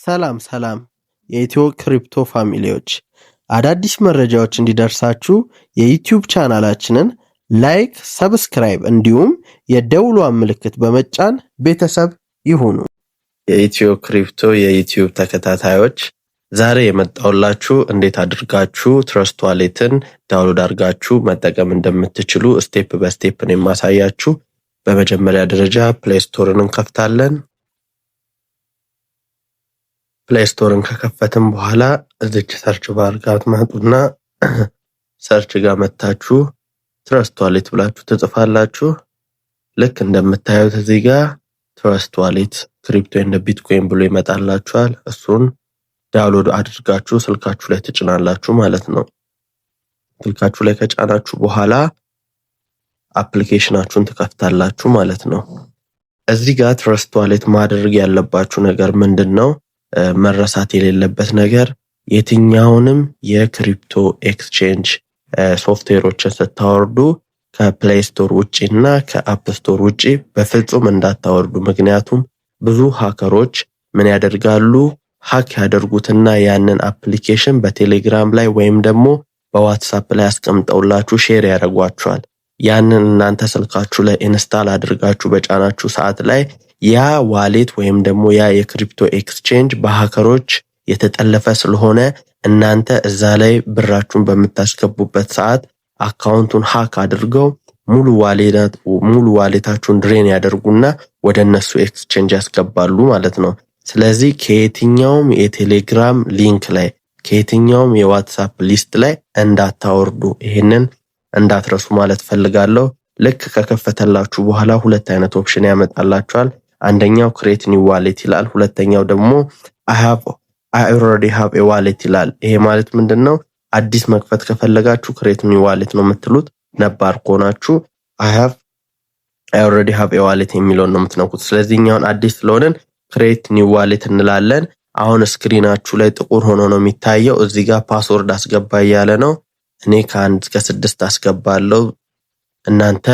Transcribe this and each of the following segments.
ሰላም ሰላም የኢትዮ ክሪፕቶ family ዎች፣ አዳዲስ መረጃዎች እንዲደርሳችሁ የዩቲዩብ ቻናላችንን like፣ subscribe እንዲሁም የደውሏን ምልክት በመጫን ቤተሰብ ይሁኑ። የኢትዮ ክሪፕቶ የዩቲዩብ ተከታታዮች፣ ዛሬ የመጣሁላችሁ እንዴት አድርጋችሁ Trust Wallet ን download አድርጋችሁ መጠቀም እንደምትችሉ step በ step ነው የማሳያችሁ። በመጀመሪያ ደረጃ Play Store ን እንከፍታለን። Play Store ን ከከፈትን በኋላ እዚች search bar ጋር ትመጡና search ጋር መታችሁ Trust Wallet ብላችሁ ትጽፋላችሁ። ልክ እንደምታዩት እዚህ ጋር Trust Wallet crypto and Bitcoin ብሎ ይመጣላችኋል። እሱን download አድርጋችሁ ስልካችሁ ላይ ትጭናላችሁ ማለት ነው። ስልካችሁ ላይ ከጫናችሁ በኋላ application ኣችሁን ትከፍታላችሁ ማለት ነው። እዚህ ጋር Trust Wallet ማድረግ ያለባችሁ ነገር ምንድን ነው? መረሳት የሌለበት ነገር የትኛውንም የ crypto exchange software ኦችን ስታወርዱ ከ Play Store ውጪ እና ከ App Store ውጪ በፍጹም እንዳታወርዱ። ምክንያቱም ብዙ hacker ኦች ምን ያደርጋሉ? Hack ያደርጉትና ያንን application በቴሌግራም ላይ ወይም ደግሞ በዋትሳፕ ላይ አስቀምጠውላችሁ share ያደርጓችኋል። ያንን እናንተ ስልካችሁ ላይ install አድርጋችሁ በጫናችሁ ሰዓት ላይ ያ wallet ወይም ደግሞ ያ የ crypto exchange በ hacker ኦች የተጠለፈ ስለሆነ እናንተ እዛ ላይ ብራችሁን በምታስገቡበት ሰዓት account ኡን hack አድርገው ሙሉ wallet ኣችሁን drain ያደርጉና ወደ እነሱ exchange ያስገባሉ ማለት ነው። ስለዚህ ከየትኛውም የቴሌግራም link ላይ፣ ከየትኛውም የዋትሳፕ list ላይ እንዳታወርዱ፣ ይሄንን እንዳትረሱ ማለት ፈልጋለሁ። ልክ ከከፈተላችሁ በኋላ ሁለት አይነት option ያመጣላችኋል። አንደኛው create new wallet ይላል። ሁለተኛው ደግሞ I already have a wallet ይላል። ይሄ ማለት ምንድን ነው? አዲስ መክፈት ከፈለጋችሁ create new wallet ነው የምትሉት። ነባር ከሆናችሁ I already have a wallet የሚለውን ነው የምትነኩት። ስለዚህ እኛውን አዲስ ስለሆንን create new wallet እንላለን። አሁን screen ኣችሁ ላይ ጥቁር ሆኖ ነው የሚታየው። እዚህ ጋር password አስገባ እያለ ነው። እኔ ከ1 እስከ 6 አስገባለሁ። እናንተ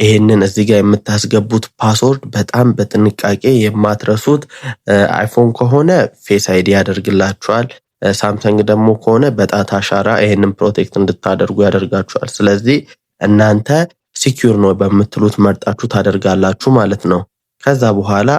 ይሄንን እዚህ ጋር የምታስገቡት password በጣም በጥንቃቄ የማትረሱት፣ አይፎን ከሆነ Face ID ያደርግላችኋል። ሳምሰንግ ደግሞ ከሆነ በጣት አሻራ ይሄንን protect እንድታደርጉ ያደርጋችኋል። ስለዚህ እናንተ secure ነው በምትሉት መርጣችሁ ታደርጋላችሁ ማለት ነው። ከዛ በኋላ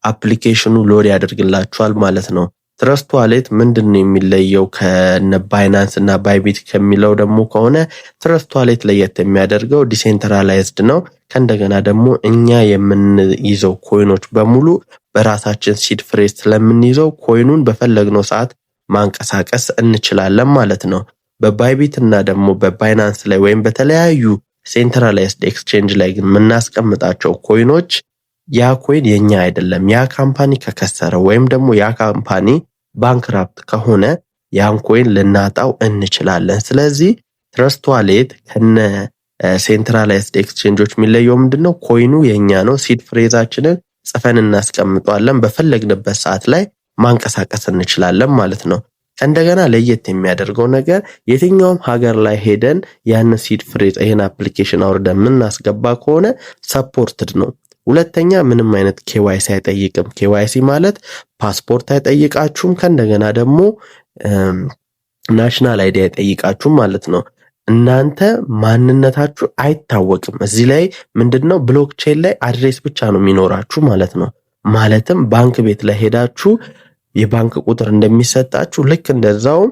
application ኑ load ያደርግላችኋል ማለት ነው። Trust Wallet ምንድን ነው የሚለየው ከነ Binance እና Bybit ከሚለው ደግሞ ከሆነ Trust Wallet ለየት የሚያደርገው decentralized ነው። ከእንደገና ደግሞ እኛ የምንይዘው coin ኦች በሙሉ በራሳችን seed phrase ስለምንይዘው coin ኑን በፈለግነው ሰዓት ማንቀሳቀስ እንችላለን ማለት ነው። በ Bybit እና ደግሞ በ Binance ላይ ወይም በተለያዩ centralized exchange ላይ ግን የምናስቀምጣቸው coin ኦች ያ coin የኛ አይደለም። ያ company ከከሰረ ወይም ደግሞ ያ company bankrupt ከሆነ ያን coin ልናጣው እንችላለን። ስለዚህ Trust Wallet ከነ centralized exchange ኦች የሚለየው ምንድን ነው? Coin ኑ የኛ ነው። Seed phrase ኣችንን ጽፈን እናስቀምጠዋለን። በፈለግንበት ሰዓት ላይ ማንቀሳቀስ እንችላለን ማለት ነው። እንደገና ለየት የሚያደርገው ነገር የትኛውም ሀገር ላይ ሄደን ያን seed phrase ይህን application አውርደን የምናስገባ ከሆነ supported ነው። ሁለተኛ ምንም አይነት KYC አይጠይቅም። KYC ማለት ፓስፖርት አይጠይቃችሁም። ከእንደገና ደግሞ national ID አይጠይቃችሁም ማለት ነው። እናንተ ማንነታችሁ አይታወቅም። እዚህ ላይ ምንድነው blockchain ላይ address ብቻ ነው የሚኖራችሁ ማለት ነው። ማለትም ባንክ ቤት ላይ ሄዳችሁ የባንክ ቁጥር እንደሚሰጣችሁ ልክ እንደዛውም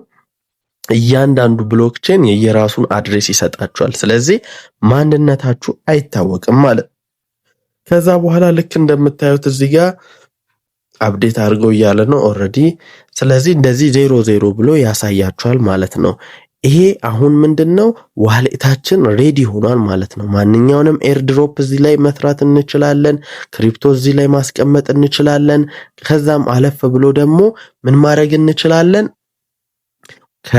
እያንዳንዱ blockchain የየራሱን address ይሰጣችኋል። ስለዚህ ማንነታችሁ አይታወቅም ማለት። ከዛ በኋላ ልክ እንደምታዩት እዚህ ጋር update አድርገው እያለ ነው already። ስለዚህ እንደዚህ 00 ብሎ ያሳያችኋል ማለት ነው። ይሄ አሁን ምንድን ነው wallet ኣችን ready ሆኗል ማለት ነው። ማንኛውንም airdrop እዚህ ላይ መስራት እንችላለን። Crypto እዚህ ላይ ማስቀመጥ እንችላለን። ከዛም አለፍ ብሎ ደግሞ ምን ማድረግ እንችላለን? ከ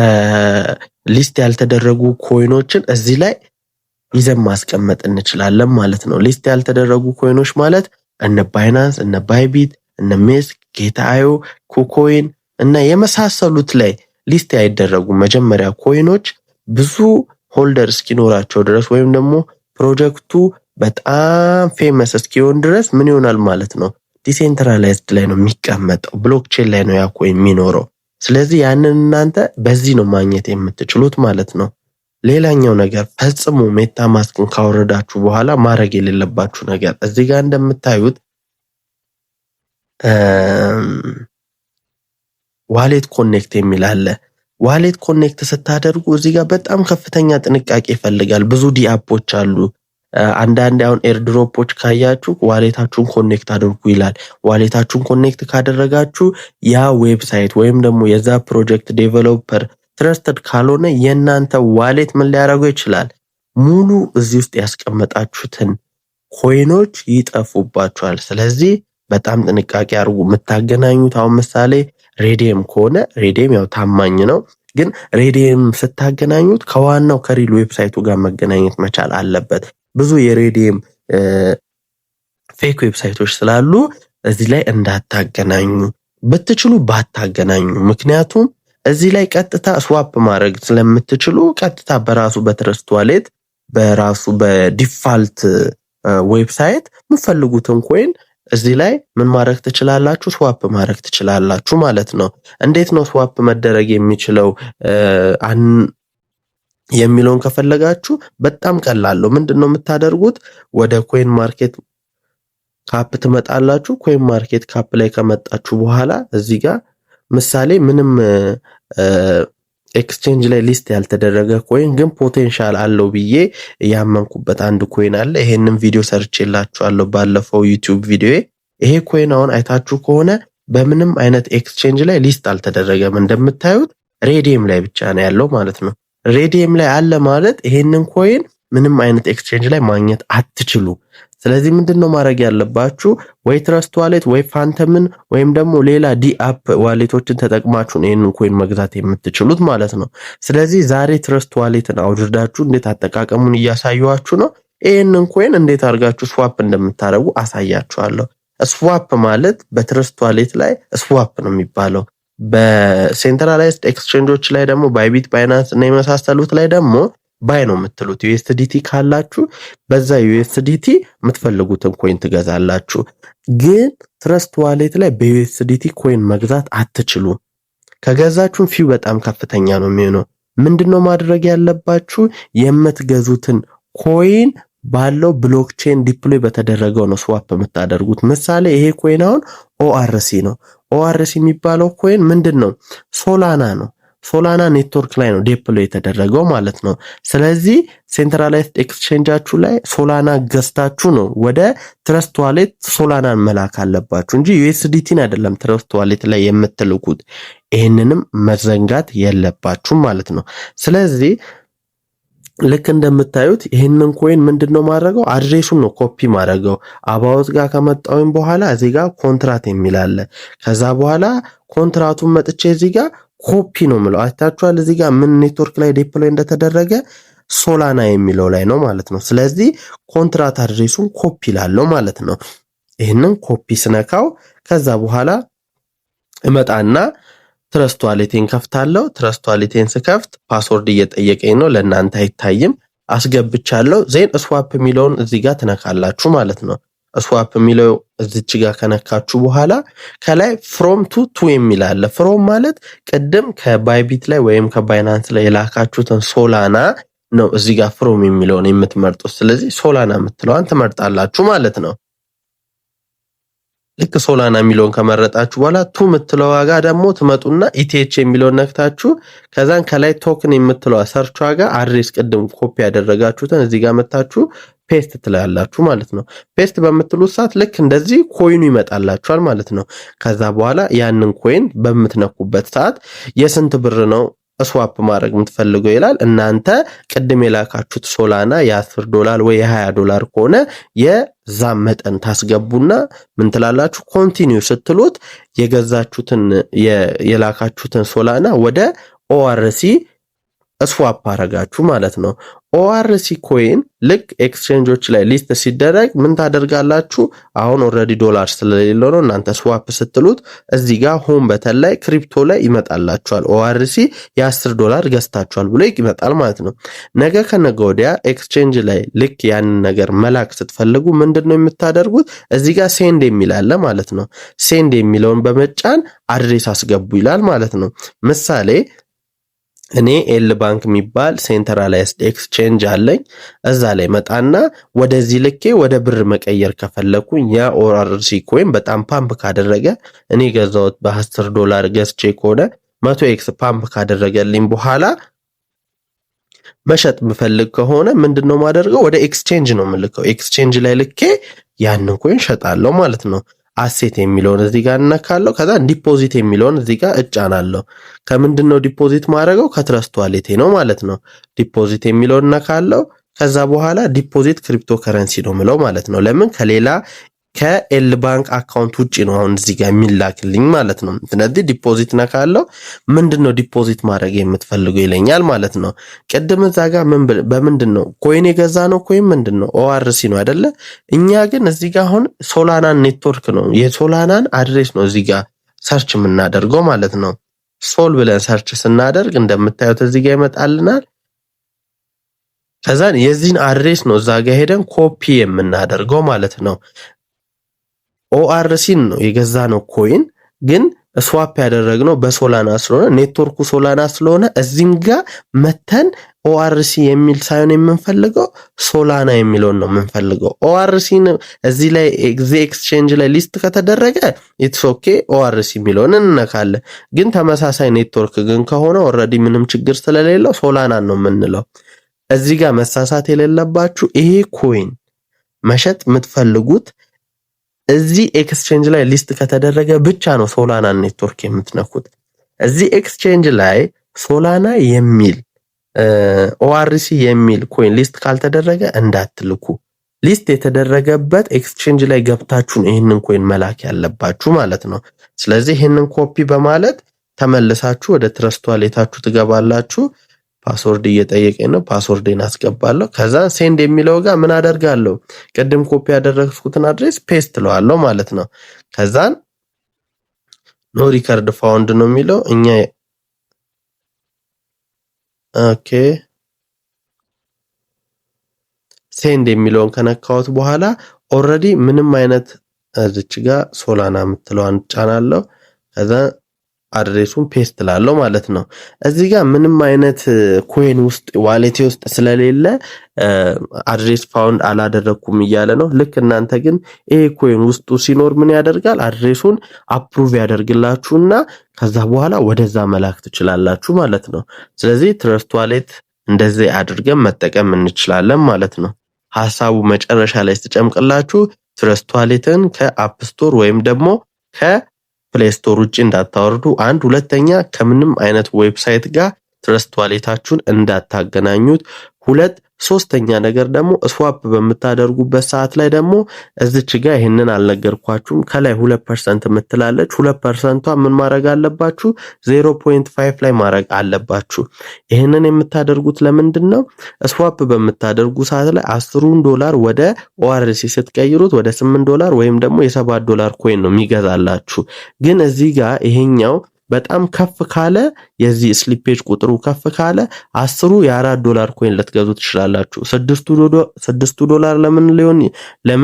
list ያልተደረጉ coin ኦችን እዚህ ላይ ይዘን ማስቀመጥ እንችላለን ማለት ነው። List ያልተደረጉ coin ኦች ማለት እነ Binance፣ እነ Bybit፣ እነ MEXC፣ Gate.io፣ KuCoin እና የመሳሰሉት ላይ list ያይደረጉ። መጀመሪያ coin ኦች ብዙ holder እስኪኖራቸው ድረስ ወይም ደግሞ ፕሮጀክቱ በጣም famous እስኪሆን ድረስ ምን ይሆናል ማለት ነው፣ decentralized ላይ ነው የሚቀመጠው፣ blockchain ላይ ነው ያ coin የሚኖረው። ስለዚህ ያንን እናንተ በዚህ ነው ማግኘት የምትችሉት ማለት ነው። ሌላኛው ነገር ፈጽሞ MetaMask ን ካወረዳችሁ በኋላ ማድረግ የሌለባችሁ ነገር እዚህ ጋር እንደምታዩት wallet connect የሚል አለ። Wallet connect ስታደርጉ እዚህ ጋር በጣም ከፍተኛ ጥንቃቄ ይፈልጋል። ብዙ DApp ኦች አሉ። አንዳንድ አሁን airdrop ኦች ካያችሁ wallet ኣችሁን connect አድርጉ ይላል። Wallet ኣችሁን connect ካደረጋችሁ ያ website ወይም ደግሞ የዛ ፕሮጀክት developer trusted ካልሆነ የእናንተ wallet ምን ሊያደርገው ይችላል? ሙሉ እዚህ ውስጥ ያስቀመጣችሁትን coin ኦች ይጠፉባችኋል። ስለዚህ በጣም ጥንቃቄ አድርጉ። የምታገናኙት አሁን ምሳሌ Raydium ከሆነ Raydium ያው ታማኝ ነው፣ ግን Raydium ስታገናኙት ከዋናው ከ real website ኡ ጋር መገናኘት መቻል አለበት። ብዙ የ Raydium fake website ኦች ስላሉ እዚህ ላይ እንዳታገናኙ፣ ብትችሉ ባታገናኙ። ምክንያቱም እዚህ ላይ ቀጥታ swap ማድረግ ስለምትችሉ ቀጥታ በራሱ በ Trust Wallet በራሱ በ default website የምትፈልጉትን coin እዚህ ላይ ምን ማድረግ ትችላላችሁ? Swap ማድረግ ትችላላችሁ ማለት ነው። እንዴት ነው swap መደረግ የሚችለው የሚለውን ከፈለጋችሁ በጣም ቀላል ነው። ምንድን ነው የምታደርጉት? ወደ CoinMarketCap ትመጣላችሁ። CoinMarketCap ላይ ከመጣችሁ በኋላ እዚህ ጋር ምሳሌ ምንም exchange ላይ list ያልተደረገ coin ግን potential አለው ብዬ ያመንኩበት አንድ coin አለ። ይሄንን ቪዲዮ ሰርቼላችኋለሁ ባለፈው YouTube ቪዲዮ። ይሄ coin አሁን አይታችሁ ከሆነ በምንም አይነት exchange ላይ list አልተደረገም። እንደምታዩት Raydium ላይ ብቻ ነው ያለው ማለት ነው። Raydium ላይ አለ ማለት ይሄንን coin ምንም አይነት exchange ላይ ማግኘት አትችሉ። ስለዚህ ምንድን ነው ማድረግ ያለባችሁ? ወይ Trust Wallet ወይ Phantom ን ወይም ደግሞ ሌላ DApp wallet ኦችን ተጠቅማችሁ ነው ይህንን coin መግዛት የምትችሉት ማለት ነው። ስለዚህ ዛሬ Trust Wallet ን አውርዳችሁ እንዴት አጠቃቀሙን እያሳየኋችሁ ነው። ይህንን coin እንዴት አድርጋችሁ swap እንደምታደርጉ አሳያችኋለሁ። Swap ማለት በ Trust Wallet ላይ swap ነው የሚባለው። በ centralized exchange ኦች ላይ ደግሞ Bybit፣ Binance እና የመሳሰሉት ላይ ደግሞ buy ነው የምትሉት። USDT ካላችሁ በዛ USDT የምትፈልጉትን coin ትገዛላችሁ። ግን Trust Wallet ላይ በ USDT coin መግዛት አትችሉ። ከገዛችሁም fee ው በጣም ከፍተኛ ነው የሚሆነው። ምንድነው ማድረግ ያለባችሁ? የምትገዙትን coin ባለው blockchain deploy በተደረገው ነው swap የምታደርጉት። ምሳሌ ይሄ coin አሁን ORC ነው። ORC የሚባለው coin ምንድን ነው? Solana ነው። Solana network ላይ ነው deploy የተደረገው ማለት ነው። ስለዚህ centralized exchange ኣችሁ ላይ Solana ገዝታችሁ ነው ወደ Trust Wallet Solana ን መላክ አለባችሁ እንጂ USDT ን አይደለም Trust Wallet ላይ የምትልኩት። ይህንንም መዘንጋት የለባችሁም ማለት ነው። ስለዚህ ልክ እንደምታዩት ይህንን coin ምንድን ነው ማድረገው? Address ኡን ነው ኮፒ ማድረገው። About ጋር ከመጣሁኝ በኋላ እዚህ ጋር contract የሚል አለ። ከዛ በኋላ contract ኡን መጥቼ እዚህ ጋር ኮፒ ነው የምለው። አይታችኋል። እዚህ ጋር ምን ኔትወርክ ላይ deploy እንደተደረገ Solana የሚለው ላይ ነው ማለት ነው። ስለዚህ contract address ኡን copy ላለው ማለት ነው። ይህንን ኮፒ ስነካው ከዛ በኋላ እመጣና Trust Wallet ኤን ከፍታለሁ። Trust Wallet ኤን ስከፍት password እየጠየቀኝ ነው። ለእናንተ አይታይም። አስገብቻለሁ። Then swap የሚለውን እዚህ ጋር ትነካላችሁ ማለት ነው። Swap የሚለው እዚች ጋር ከነካችሁ በኋላ ከላይ from to to የሚል አለ። From ማለት ቅድም ከ Bybit ላይ ወይም ከ Binance ላይ የላካችሁትን Solana ነው እዚህ ጋር from የሚለውን የምትመርጡት። ስለዚህ Solana የምትለዋን ትመርጣላችሁ ማለት ነው። ልክ Solana የሚለውን ከመረጣችሁ በኋላ to የምትለዋ ጋር ደግሞ ትመጡና ETH የሚለውን ነክታችሁ ከዛን ከላይ token የምትለዋ search ዋ ጋር address ቅድም ኮፒ ያደረጋችሁትን እዚህ ጋር መታችሁ paste ትላላችሁ ማለት ነው። Paste በምትሉት ሰዓት ልክ እንደዚህ coin ኡ ይመጣላችኋል ማለት ነው። ከዛ በኋላ ያንን coin በምትነኩበት ሰዓት የስንት ብር ነው swap ማድረግ የምትፈልገው ይላል። እናንተ ቅድም የላካችሁት Solana የ10 ዶላር ወይ የ20 ዶላር ከሆነ የዛም መጠን ታስገቡና ምን ትላላችሁ? Continue ስትሉት የገዛችሁትን የላካችሁትን Solana ወደ ORC Swap አረጋችሁ ማለት ነው። ORC coin ልክ exchange ኦች ላይ list ሲደረግ ምን ታደርጋላችሁ? አሁን already ዶላር ስለሌለው ነው። እናንተ swap ስትሉት እዚህ ጋር home button ላይ crypto ላይ ይመጣላችኋል። ORC የ10 ዶላር ገዝታችኋል ብሎ ይመጣል ማለት ነው። ነገ ከነገ ወዲያ exchange ላይ ልክ ያንን ነገር መላክ ስትፈልጉ ምንድን ነው የምታደርጉት? እዚህ ጋር send የሚል አለ ማለት ነው። Send የሚለውን በመጫን address አስገቡ ይላል ማለት ነው። ምሳሌ እኔ LBank የሚባል centralized exchange አለኝ። እዛ ላይ መጣና ወደዚህ ልኬ ወደ ብር መቀየር ከፈለኩኝ፣ ያ ORC coin በጣም ፓምፕ ካደረገ፣ እኔ ገዛሁት በ10 ዶላር ገዝቼ ከሆነ 100 x pump ካደረገልኝ በኋላ መሸጥ ምፈልግ ከሆነ ምንድን ነው ማደርገው? ወደ exchange ነው የምልከው። Exchange ላይ ልኬ ያንን coin ሸጣለሁ ማለት ነው። Asset የሚለውን እዚህ ጋር እነካለሁ። ከዛ deposit የሚለውን እዚህ ጋር እጫናለሁ። ከምንድን ነው deposit ማድረገው? ከ Trust Wallet ኤ ነው ማለት ነው። Deposit የሚለውን እነካለሁ። ከዛ በኋላ deposit cryptocurrency ነው ምለው ማለት ነው። ለምን? ከሌላ ከ LBank account ውጭ ነው አሁን እዚህ ጋር የሚላክልኝ ማለት ነው። ስለዚህ deposit ነካለው። ምንድን ነው deposit ማድረግ የምትፈልገው ይለኛል ማለት ነው። ቅድም እዛ ጋር በምንድን ነው coin የገዛነው? Coin ምንድን ነው? ORC ነው አይደለ? እኛ ግን እዚህ ጋር አሁን Solana ን network ነው፣ የ Solana ን address ነው እዚህ ጋር search የምናደርገው ማለት ነው። SOL ብለን search ስናደርግ እንደምታዩት እዚህ ጋር ይመጣልናል። ከዛን የዚህን address ነው እዛ ጋር ሄደን ኮፒ የምናደርገው ማለት ነው። ORC ን ነው የገዛነው coin፣ ግን swap ያደረግነው በ Solana ስለሆነ፣ network ኩ Solana ስለሆነ፣ እዚህም ጋር መተን ORC የሚል ሳይሆን የምንፈልገው Solana የሚለውን ነው የምንፈልገው። ORC ን እዚህ ላይ እዚህ exchange ላይ list ከተደረገ it's okay፣ ORC የሚለውን እንነካለን። ግን ተመሳሳይ ኔትወርክ ግን ከሆነ already ምንም ችግር ስለሌለው Solana ን ነው የምንለው። እዚህ ጋር መሳሳት የሌለባችሁ ይሄ coin መሸጥ የምትፈልጉት እዚህ exchange ላይ list ከተደረገ ብቻ ነው Solana network የምትነኩት። እዚህ exchange ላይ Solana የሚል፣ ORC የሚል coin list ካልተደረገ እንዳትልኩ። List የተደረገበት exchange ላይ ገብታችሁ ነው ይህንን coin መላክ ያለባችሁ ማለት ነው። ስለዚህ ይህንን ኮፒ በማለት ተመልሳችሁ ወደ Trust Wallet ኣችሁ ትገባላችሁ። Password እየጠየቀኝ ነው። Password ኤን አስገባለሁ። ከዛ send የሚለው ጋር ምን አደርጋለሁ? ቅድም ኮፒ ያደረግኩትን address paste እለዋለሁ ማለት ነው። ከዛን no record found ነው የሚለው እኛ። Okay፣ send የሚለውን ከነካሁት በኋላ already ምንም አይነት እዚች ጋር Solana የምትለዋን ጫናለሁ። ከዛ address ኡን paste ላለው ማለት ነው። እዚህ ጋር ምንም አይነት coin ውስጥ wallet ኤ ውስጥ ስለሌለ address found አላደረግኩም እያለ ነው። ልክ እናንተ ግን ይሄ coin ውስጡ ሲኖር ምን ያደርጋል? Address ኡን approve ያደርግላችሁና ከዛ በኋላ ወደዛ መላክ ትችላላችሁ ማለት ነው። ስለዚህ Trust Wallet እንደዚህ አድርገን መጠቀም እንችላለን ማለት ነው። ሀሳቡ መጨረሻ ላይ ስጨምቅላችሁ Trust Wallet ን ከ App Store ወይም ደግሞ ከ Play Store ውጭ እንዳታወርዱ። አንድ፣ ሁለተኛ ከምንም አይነት website ጋር Trust Wallet ኣችሁን እንዳታገናኙት። ሁለት፣ ሶስተኛ ነገር ደግሞ swap በምታደርጉበት ሰዓት ላይ ደግሞ እዚች ጋር ይህንን አልነገርኳችሁም። ከላይ 2% የምትላለች፣ 2% ቷ ምን ማድረግ አለባችሁ? 0.5 ላይ ማድረግ አለባችሁ። ይህንን የምታደርጉት ለምንድን ነው? Swap በምታደርጉ ሰዓት ላይ 10ሩን ዶላር ወደ ORC ስትቀይሩት ወደ 8 ዶላር ወይም ደግሞ የ7 ዶላር coin ነው የሚገዛላችሁ። ግን እዚህ ጋር ይሄኛው በጣም ከፍ ካለ፣ የዚህ slippage ቁጥሩ ከፍ ካለ 10ሩ የ4 ዶላር coin ልትገዙ ትችላላችሁ። 6ቱ ዶላር ለምን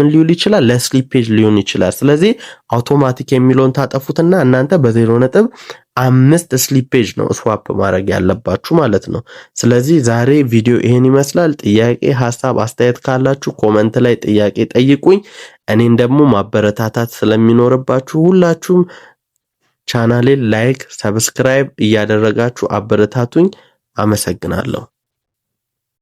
ሊውል ይችላል? ለ slippage ሊሆን ይችላል። ስለዚህ አውቶማቲክ የሚለውን ታጠፉትና እናንተ በ0.5 slippage ነው swap ማድረግ ያለባችሁ ማለት ነው። ስለዚህ ዛሬ ቪዲዮ ይሄን ይመስላል። ጥያቄ፣ ሀሳብ፣ አስተያየት ካላችሁ comment ላይ ጥያቄ ጠይቁኝ። እኔን ደግሞ ማበረታታት ስለሚኖርባችሁ ሁላችሁም ቻናሌን like፣ subscribe እያደረጋችሁ አበረታቱኝ። አመሰግናለሁ።